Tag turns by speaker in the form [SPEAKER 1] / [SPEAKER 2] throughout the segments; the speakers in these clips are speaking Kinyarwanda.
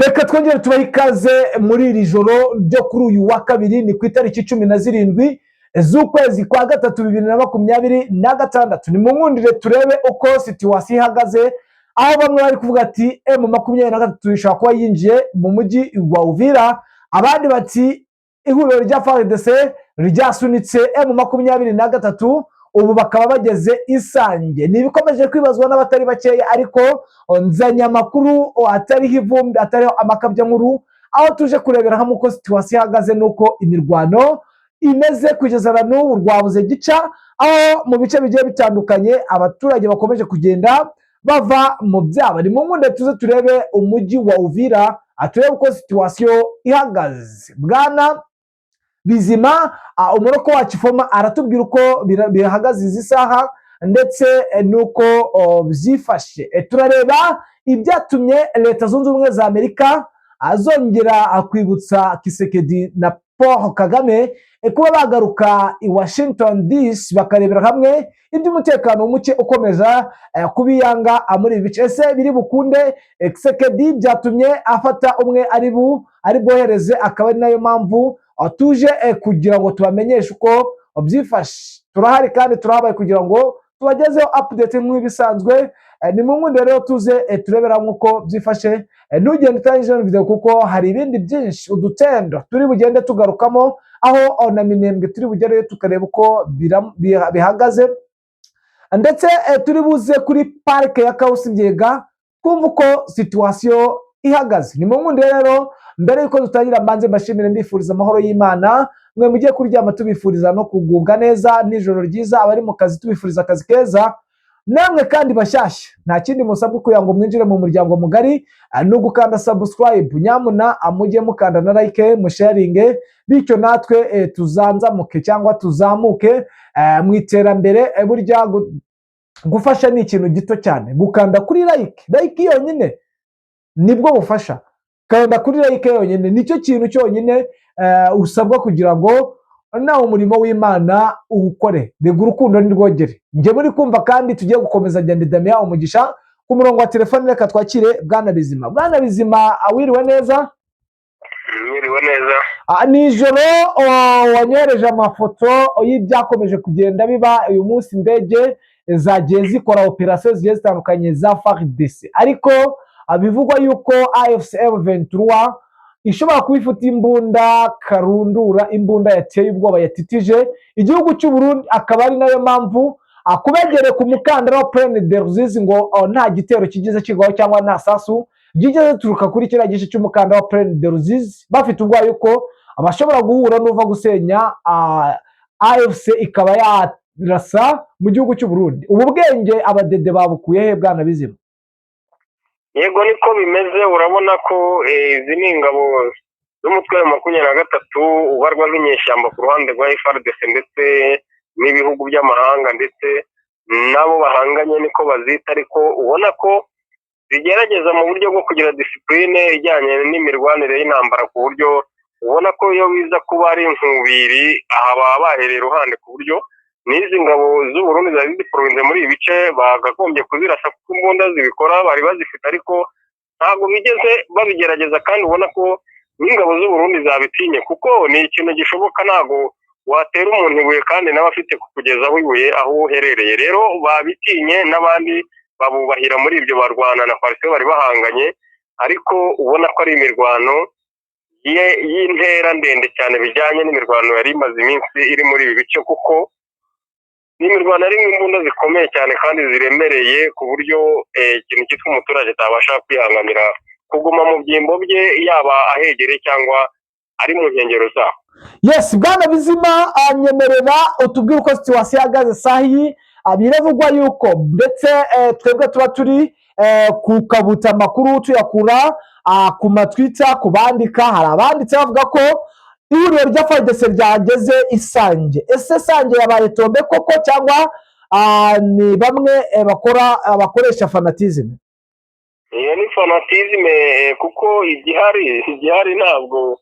[SPEAKER 1] Reka twongere tubahe ikaze muri iri joro ryo kuri uyu wa kabiri, ni ku itariki 17 z'ukwezi kwa gatatu 2026. Ni mu nkundire turebe uko situation ihagaze, aho bamwe bari kuvuga ati M23 ishobora kuba yinjiye mu mujyi wa Uvira, abandi bati ihuriro rya FARDC ryasunitse M23, ubu bakaba bageze Isange. Ni ibikomeje kwibazwa n'abatari bakeya, ariko nzanye amakuru atariho ivumbi, atariho amakabyankuru, aho tuje kurebera hamwe uko situation ihagaze n'uko imirwano imeze kugeza na n'ubu rwabuze gica, aho mu bice bigiye bitandukanye abaturage bakomeje kugenda bava mu byabo. Ni mu nkunde tuze turebe umujyi wa Uvira, turebe uko situation ihagaze. Bwana Bizima, umuroko wacu Foma aratubwira uko bihagaze izi saha ndetse n'uko byifashe. Turareba ibyatumye Leta Zunze Ubumwe za Amerika zongera kwibutsa Tshisekedi na Paul Kagame kuba bagaruka i Washington DC, bakarebera hamwe iby'umutekano muke ukomeza kubiyanga muri ibi bice. Ese biri bukunde? Tshisekedi byatumye afata umwe ari bu ari bwohereze, akaba ari nayo mpamvu tuje kugira ngo tubamenyeshe uko byifashe. Turahari kandi turahabaye kugira ngo tubagezeho update nk'ibisanzwe. Ni mu nkundi rero tuze turebera hamwe uko byifashe. Ntugende utangije ino video, kuko hari ibindi byinshi, udutendo turi bugende tugarukamo, aho na Minembwe turi bugereyo tukareba uko bihagaze, ndetse turi buze kuri parike ya Kawusi-Byega twumva uko situation ihagaze. Ni mu nkundi rero, mbere yuko dutangira mbanze mbashimire, mbifuriza amahoro y'Imana. Mwe mugiye kuryama tubifuriza no kugubwa neza nijoro ryiza, abari mu kazi tubifuriza akazi keza. Namwe kandi bashyashya, nta kindi musabwa kugira ngo mwinjire mu muryango mugari ni ugukanda subscribe. Nyamuna mujye mukanda na like, musharinge, bityo natwe tuzanzamuke cyangwa tuzamuke mu iterambere. Burya gufasha ni ikintu gito cyane, gukanda kuri like, like yonyine nibwo bufasha. Kanda kuri like yonyine, nicyo kintu cyonyine usabwa kugira ngo nawe umurimo w'Imana uwukore. Rega urukundo nirwogere. Njye muri kumva kandi tugiye gukomeza genda Damien Umugisha ku murongo wa telefone. Reka twakire Bwana Bizima. Bwana Bizima, awiriwe neza?
[SPEAKER 2] Mwiriwe neza.
[SPEAKER 1] Nijoro wanyohereje amafoto y'ibyakomeje kugenda biba uyu munsi. Indege zagiye zikora operasiyo zigiye zitandukanye za FARDC, ariko bivugwa yuko AFC M23 ishobora kuba ifite imbunda karundura, imbunda yateye ubwoba, yatitije igihugu cy'u Burundi, akaba ari nayo mpamvu kubegereye ku mukandara wa Plaine de Ruzizi ngo nta gitero kigeze kigwaho cyangwa nta sasu ryigeze rituruka kuri kiriya gice cy'umukandara wa Plaine de Ruzizi. Bafite ubwoba yuko bashobora guhura n'uva gusenya AFC ikaba yarasa mu gihugu cy'u Burundi. Ubu bwenge abadede babukuye he, Bwana Bizima?
[SPEAKER 2] Yego, niko bimeze. Urabona ko izi ni ingabo z'umutwe wa 23 ubarwa nk'inyeshyamba ku ruhande rwa FARDC ndetse n'ibihugu by'amahanga ndetse nabo bahanganye, niko bazita, ariko ubona ko zigerageza mu buryo bwo kugira discipline ijyanye n'imirwanire y'intambara, ku buryo ubona ko iyo biza kuba ari inkubiri aha baba bahereye iruhande, ku buryo n'izi ngabo z'u Burundi zari ziporonze muri ibi bice bagagombye kuzirasa, kuko imbunda zibikora bari bazifite, ariko ntabwo bigeze babigerageza. Kandi ubona ko n'ingabo z'u Burundi zabitinye, kuko ni ikintu gishoboka. Ntabwo watera umuntu ibuye kandi nawe afite kukugezaho ibuye aho uherereye. Rero babitinye n'abandi babubahira muri ibyo barwana na coalition bari bahanganye, ariko ubona ko ari imirwano y'intera ndende cyane bijyanye n'imirwano yari imaze iminsi iri muri ibi bice, kuko ni imirwano arimo imbunda zikomeye cyane kandi ziremereye, ku buryo ikintu cyitwa umuturage atabasha kwihanganira kuguma mu byimbo bye, yaba ahegereye cyangwa ari mu nkengero zaho.
[SPEAKER 1] Yes, Bwana Bizima, nyemerera utubwire uko situation ihagaze saha iyi. Biravugwa yuko ndetse twebwe tuba turi ku kabuta amakuru tuyakura ku matwita, ku bandika. Hari abanditse bavuga ko ihuriro rya FARDC ryageze Isange. Ese Sange yabaye tombé koko, cyangwa ni bamwe bakora bakoresha fanatisme?
[SPEAKER 2] Iyo ni fanatisme, kuko igihari ntabwo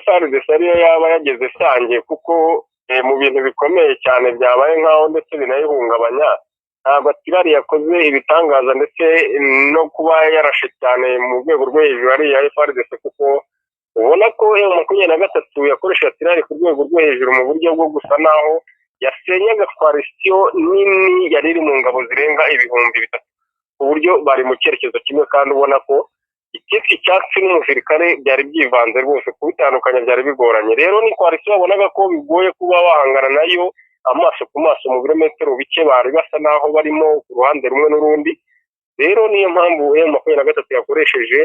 [SPEAKER 2] FARDC ariyo yaba yageze Sange, kuko mu bintu bikomeye cyane byabaye nk'aho ndetse binayihungabanya. Ntabwo artillery yakoze ibitangaza, ndetse no kuba yarashe cyane mu rwego rwo hejuru ari iya FARDC, kuko ubona ko M23 yakoresha artillery ku rwego rwo hejuru mu buryo bwo gusa naho yasenyaga coalition nini yari iri mu ngabo zirenga 3000, ku buryo bari mu cyerekezo kimwe, kandi ubona ko icyitwa icyatsi n'umusirikare byari byivanze rwose, kubitandukanya byari bigoranye. Rero ni coalition wabonaga ko bigoye kuba wahangana nayo amaso ku maso mu birometero bike bari basa naho barimo ku ruhande rumwe n'urundi. Rero niyo mpamvu M23 yakoresheje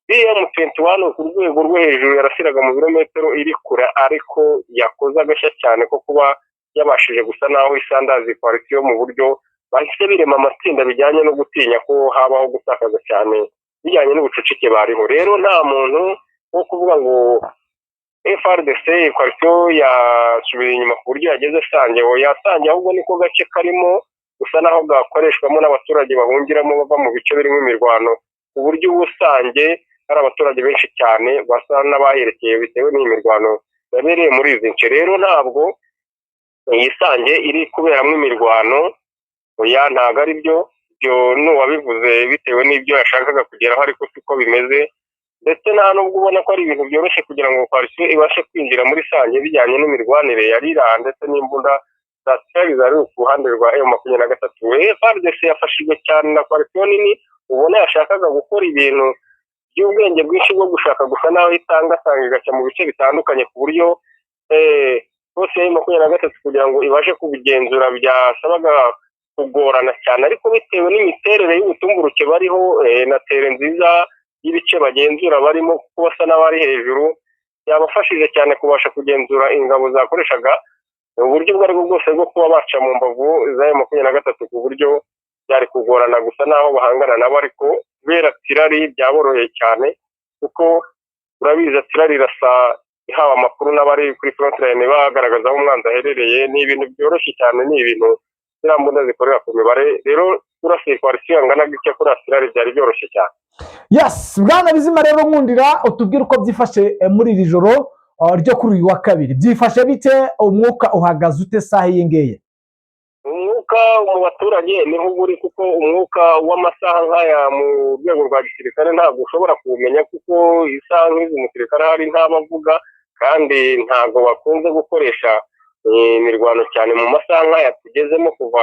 [SPEAKER 2] BM21 ku rwego rwo hejuru, yarasiraga mu birometero iri kure, ariko yakoze agashya cyane ko kuba yabashije gusa naho isandaza coalition mu buryo bahise birema amatsinda, bijyanye no gutinya ko habaho gutakaza cyane bijyanye n'ubucucike bariho. Rero nta muntu wo kuvuga ngo FARDC coalition yasubiye inyuma ku buryo yageze Sange, yasange, ahubwo niko gace karimo gusa naho gakoreshwamo n'abaturage bahungiramo bava mu bice birimo imirwano, ku buryo ubu Sange hari abaturage benshi cyane basa n'abaherekeye bitewe n'iyi mirwano yabereye muri izi nce. Rero ntabwo iyi Sange iri kuberamo imirwano, oya, ntabwo ari byo. Ibyo n'uwabivuze bitewe n'ibyo yashakaga kugeraho, ariko siko bimeze. Ndetse nta nubwo ubona ko ari ibintu byoroshye kugira ngo coalition ibashe kwinjira muri Sange bijyanye n'imirwanire ya rira ndetse n'imbunda za zari ku ruhande rwa M23. FARDC yafashijwe cyane na coalition nini ubona yashakaga gukora ibintu by'ubwenge bwinshi bwo gushaka gusa naho itanga asanga igacya mu bice bitandukanye, ku buryo bose M23 kugira ngo ibashe kubigenzura byasabaga kugorana cyane. Ariko bitewe n'imiterere y'ubutumburuke bariho na tere nziza y'ibice bagenzura barimo, kuko basa n'abari hejuru, byabafashije cyane kubasha kugenzura ingabo zakoreshaga uburyo ubwo aribwo bwose bwo kuba baca mu mbavu za M23, ku buryo byari kugorana gusa naho bahangana nabo. Ariko kubera artillery byaboroheye cyane, kuko urabizi artillery irasa ihawe amakuru n'abari kuri frontline bagaragaza aho umwanzi aherereye, ni ibintu byoroshye cyane, ni ibintu ziriya mbunda zikorera ku mibare. Rero kurasa coalition angana gutya kuri artillery byari byoroshye cyane.
[SPEAKER 1] Yes, bwana Bizima, rero nkundira utubwire uko byifashe muri iri joro ryo kuri uyu wa kabiri. Byifashe bite? Umwuka uhagaze ute saha iyi ngiyi?
[SPEAKER 2] Umwuka mu baturage niho uba uri, kuko umwuka w'amasaha nk'aya mu rwego rwa gisirikare ntabwo ushobora kuwumenya, kuko isaha nk'izi umusirikare ahari ntabavuga, kandi ntabwo bakunze gukoresha imirwano cyane mu masaha nk'aya tugezemo. Kuva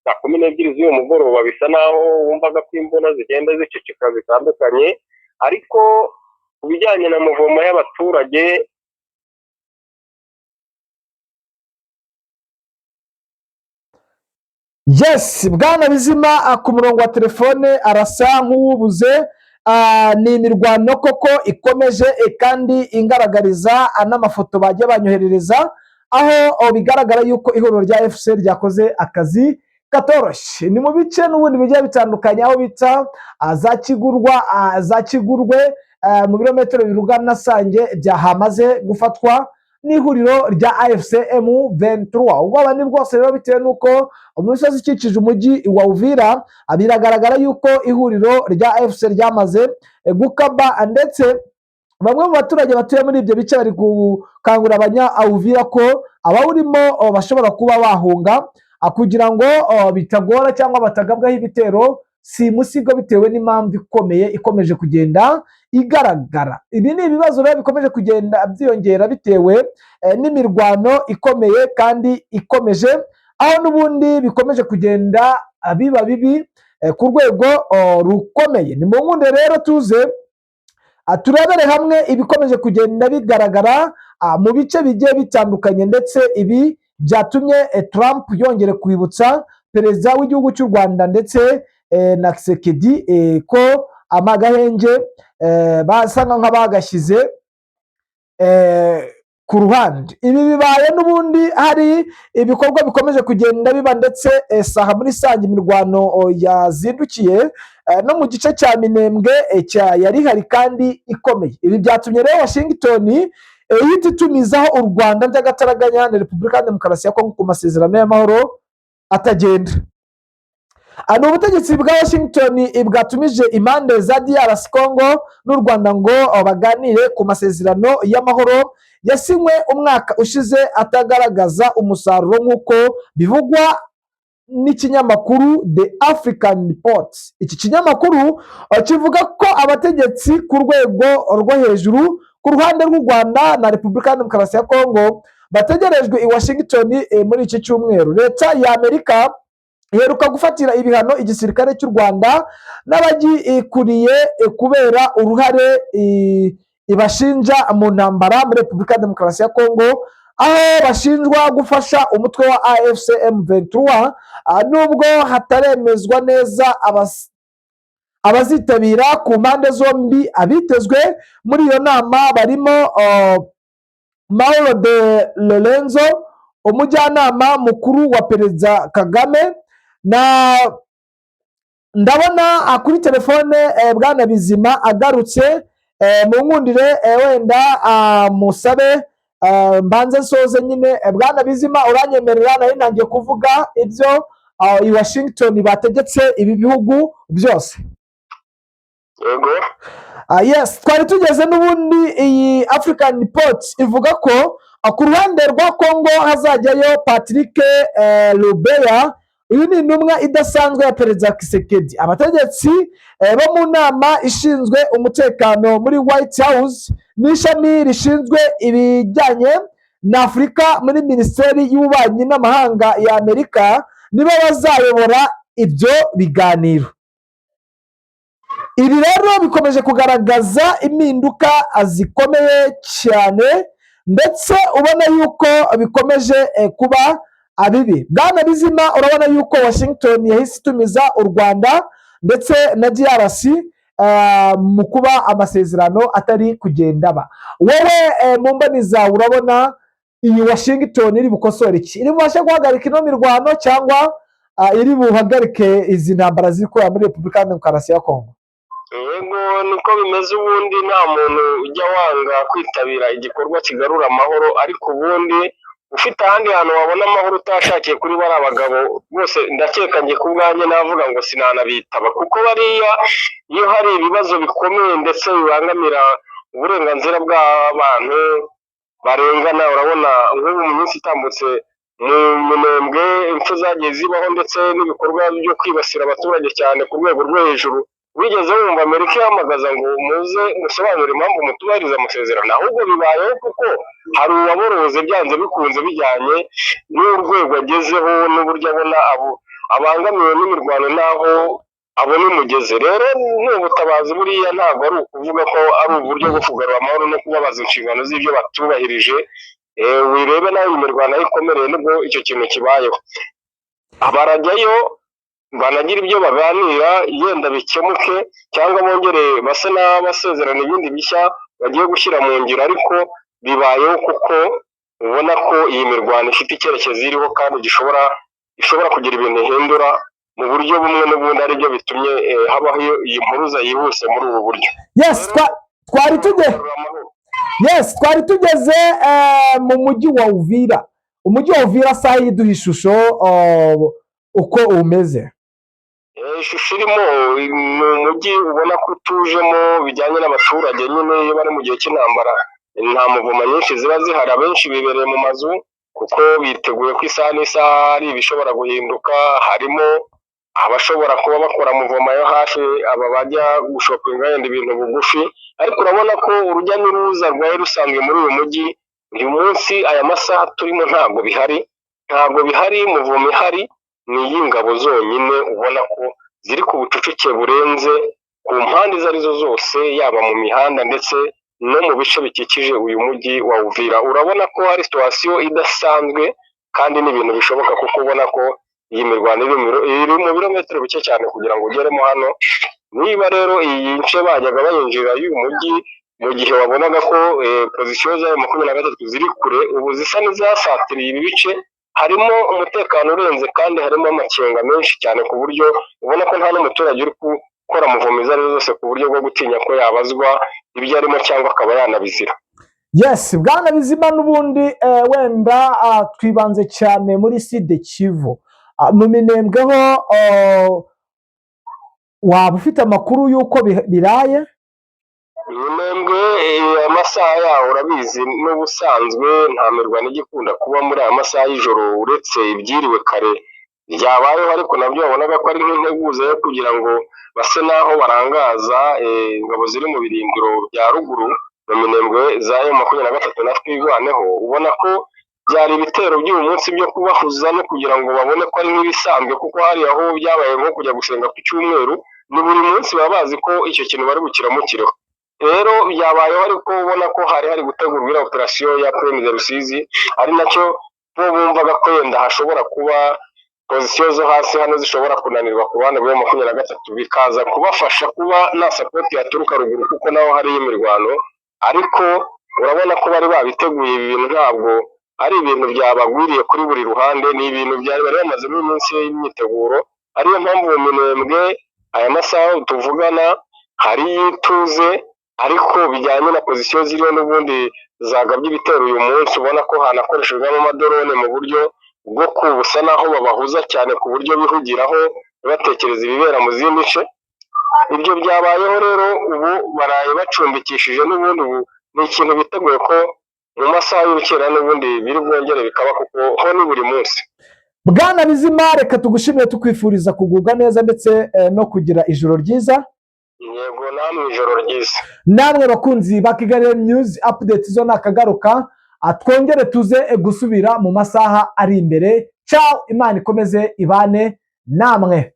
[SPEAKER 2] saa 12 z'uyu mugoroba bisa naho wumvaga ko imbunda zigenda ziceceka zitandukanye, ariko ku bijyanye na mouvement y'abaturage.
[SPEAKER 1] Yes, bwana Bizima ku murongo wa telefone arasa nk'uwubuze. Ni imirwano koko ikomeje, kandi ingaragariza n'amafoto bagiye banyoherereza, aho bigaragara yuko ihuriro rya AFC ryakoze akazi katoroshye. Ni mu bice n'ubundi bigiye bitandukanye, aho bita za Kigurwa, za Kigurwe, mu birometero birugana Sange, byahamaze gufatwa n'ihuriro rya AFC M23. Ubwoba ni bwose rero, bitewe n'uko mu misozi ikikije umujyi wa Uvira biragaragara yuko ihuriro rya AFC ryamaze gukaba, ndetse bamwe mu baturage batuye muri ibyo bice bari gukangurira abanya Uvira ko abawurimo bashobora kuba bahunga kugira ngo bitagora cyangwa batagabwaho ibitero simusigo, bitewe n'impamvu ikomeye ikomeje kugenda igaragara. Ibi ni ibibazo rero bikomeje kugenda byiyongera bitewe n'imirwano ikomeye kandi ikomeje, aho n'ubundi bikomeje kugenda biba bibi ku rwego rukomeye. Ni mu nkunde rero tuze turebere hamwe ibikomeje kugenda bigaragara mu bice bigiye bitandukanye, ndetse ibi byatumye Trump yongera kwibutsa perezida w'igihugu cy'u Rwanda ndetse na Tshisekedi ko amagahenge basa nk'abagashyize ku ruhande. Ibi bibaye n'ubundi hari ibikorwa bikomeje kugenda biba, ndetse saha muri Sange imirwano yazindukiye no mu gice cya Minembwe cya yari ihari kandi ikomeye. Ibi byatumye rero Washington ihita itumizaho u Rwanda by'agataraganya na Repubulika ya Demokarasi ya Kongo ku masezerano y'amahoro atagenda. Ni ubutegetsi bwa Washington bwatumije impande za DRC Congo n'u Rwanda ngo baganire ku masezerano y'amahoro yasinywe umwaka ushize atagaragaza umusaruro, nk'uko bivugwa n'ikinyamakuru The African Report. Iki kinyamakuru kivuga ko abategetsi ku rwego rwo hejuru ku ruhande rw'u Rwanda na Repubulika ya Demokarasi ya Kongo bategerejwe i Washington muri iki cyumweru. Leta ya Amerika iheruka gufatira ibihano igisirikare cy'u Rwanda n'abagikuriye kubera uruhare ibashinja mu ntambara muri Repubulika ya Demokarasi ya Kongo, aho bashinjwa gufasha umutwe wa AFC M23, nubwo hataremezwa neza abazitabira ku mpande zombi. Abitezwe muri iyo nama barimo Mauro de Lorenzo, umujyanama mukuru wa Perezida Kagame. Na ndabona kuri telefone Bwana Bizima agarutse. Mu nkundire wenda musabe mbanze nsoze nyine. Bwana Bizima, uranyemerera? Nari ntangiye kuvuga ibyo i Washington bategetse ibi bihugu byose.
[SPEAKER 2] Yego.
[SPEAKER 1] Yes, twari tugeze n'ubundi iyi African Report ivuga ko ku ruhande rwa Congo hazajyayo Patrick Lubeya. Uyu ni intumwa idasanzwe ya Perezida Tshisekedi. Abategetsi bo mu nama ishinzwe umutekano muri White House n'ishami rishinzwe ibijyanye na Afurika muri Minisiteri y'Ububanyi n'Amahanga ya Amerika nibo bazayobora ibyo biganiro. Ibi rero bikomeje kugaragaza impinduka zikomeye cyane, ndetse ubona yuko bikomeje kuba bibi. Bwana Bizima, urabona yuko Washington yahise itumiza u Rwanda ndetse na DRC mu kuba amasezerano atari kugenda aba. Wowe mu mboni zawe, urabona iyi Washington iri bukosore iki? Iri bubashe guhagarika ino mirwano cyangwa iri buhagarike izi ntambara ziri kubera muri Repubulika ya Demokarasi ya Kongo?
[SPEAKER 2] Yego, niko bimeze. Ubundi nta muntu ujya wanga kwitabira igikorwa kigarura amahoro, ariko ubundi ufite ahandi hantu wabona amahoro utashakiye kuri bariya bagabo bose, ndakeka njye ku bwanjye navuga ngo sinanabitaba, kuko bariya iyo hari ibibazo bikomeye ndetse bibangamira uburenganzira bw'abantu barengana, urabona nk'ubu mu minsi itambutse mu Minembwe impfu zagiye zibaho ndetse n'ibikorwa byo kwibasira abaturage cyane ku rwego rwo hejuru, wigeze wumva Amerika ihamagaza ngo muze musobanure impamvu mutubahiriza amasezerano? Ahubwo bibayeho kuko hari uwaboroze byanze bikunze, bijyanye n'urwego agezeho n'uburyo abona abo abangamiwe n'imirwano n'aho abona umugezi. Rero ni ubutabazi buriya, ntabwo ari ukuvuga ko ari uburyo bwo kugarura amahoro no kubabaza inshingano z'ibyo batubahirije. Wirebe nawe imirwano aho ikomereye nibwo icyo kintu kibayeho, barajyayo banagira ibyo baganira, yenda bikemuke cyangwa bongere base n'abasezerana ibindi bishya bagiye gushyira mu ngiro. Ariko bibayeho kuko ubona ko iyi mirwano ifite icyerekezo iriho kandi gishobora ishobora kugira ibintu ihindura mu buryo bumwe n'ubundi, aribyo bitumye habaho iyi mpuruza yihuse muri ubu buryo.
[SPEAKER 1] Yes, twari tugeze
[SPEAKER 2] Kugarura amahoro.
[SPEAKER 1] Yes, twari tugeze mu mujyi wa Uvira. Umujyi wa Uvira saha iduha ishusho uko umeze.
[SPEAKER 2] Ishusho irimo ni umujyi ubona ko utujemo bijyanye n'abaturage nyine. Iyo bari mu gihe cy'intambara nta muvuma nyinshi ziba zihari, abenshi bibereye mu mazu kuko biteguye ko isaha n'isaha hari ibishobora guhinduka. Harimo abashobora kuba bakora muvoma yo hafi, aba bajya gushopinga yenda ibintu bugufi, ariko urabona ko urujya n'uruza rwari rusanzwe muri uyu mujyi uyu munsi aya masaha turimo ntabwo bihari, ntabwo bihari. Muvumo ihari ni iy'ingabo zonyine, ubona ko ziri ku bucucike burenze ku mpande izo arizo zose, yaba mu mihanda ndetse no mu bice bikikije uyu mujyi wa Uvira. Urabona ko hari situation idasanzwe kandi ni ibintu bishoboka, kuko ubona ko iyi mirwano iri mu birometero bike cyane kugira ngo ugeremo hano. Niba rero iyi nce bajyaga bayinjira y'uyu mujyi mu gihe wabonaga ko position zayo 23 ziri kure, ubu zisa n'izasatiriye ibi bice. Harimo umutekano urenze kandi harimo amakenga menshi cyane, ku buryo ubona ko nta n'umuturage uri gukora muvumo izo arizo zose ku buryo bwo gutinya ko yabazwa ibyo arimo cyangwa akaba yanabizira.
[SPEAKER 1] Yes, Bwana Bizima, n'ubundi wenda twibanze cyane muri Sud Kivu. Mu Minembwe ho waba ufite amakuru y'uko biraye?
[SPEAKER 2] Minembwe amasaha yaho urabizi, n'ubusanzwe nta mirwano ijya ikunda kuba muri aya masaha y'ijoro uretse ibyiriwe kare. Byabayeho, ariko nabyo wabonaga ko ari nk'integuza yo kugira ngo base n'aho barangaza ingabo ziri mu birindiro bya ruguru mu Minembwe za M23 na Twirwaneho. Ubona ko byari ibitero by'uyu munsi byo kubahuza no kugira ngo babone ko ari nk'ibisanzwe, kuko hari aho byabaye nko kujya gusenga ku cyumweru, ni buri munsi baba bazi ko icyo kintu bari bukiramukireho. Rero byabayeho, ariko ubona ko hari hari gutegurwa iriya operasiyo ya Plaine de Rusizi, ari nacyo bo bumvaga ko wenda hashobora kuba position zo hasi hano zishobora kunanirwa ku ruhande rwa 23, bikaza kubafasha kuba nta support yaturuka ruguru, kuko naho hariyo imirwano. Ariko urabona ko bari babiteguye. Ibi bintu ntabwo ari ibintu byabagwiriye kuri buri ruhande, ni ibintu byari bari bamazemo iminsi y'imyiteguro. Ariyo mpamvu mu Minembwe aya masaha tuvugana hari ituze, ariko bijyanye na position ziriho n'ubundi zagabye ibitero uyu munsi, ubona ko hanakoreshejwemo amadrone mu buryo bwo kubusa naho babahuza cyane, ku buryo bihugiraho batekereza ibibera mu zindi nce. Ibyo byabayeho rero, ubu baraye bacumbikishije n'ubundi. Ubu ni ikintu biteguye ko mu masaha y'urukera n'ubundi biri bwongere bikaba, kuko ho ni buri munsi.
[SPEAKER 1] Bwana Bizima, reka tugushimire, tukwifuriza kugubwa neza ndetse no kugira ijoro ryiza.
[SPEAKER 2] Yego, namwe ijoro ryiza.
[SPEAKER 1] Namwe bakunzi ba Kigali News Update, zo nakagaruka. Twongere tuze gusubira mu masaha ari imbere. Ciao, Imana ikomeze ibane namwe.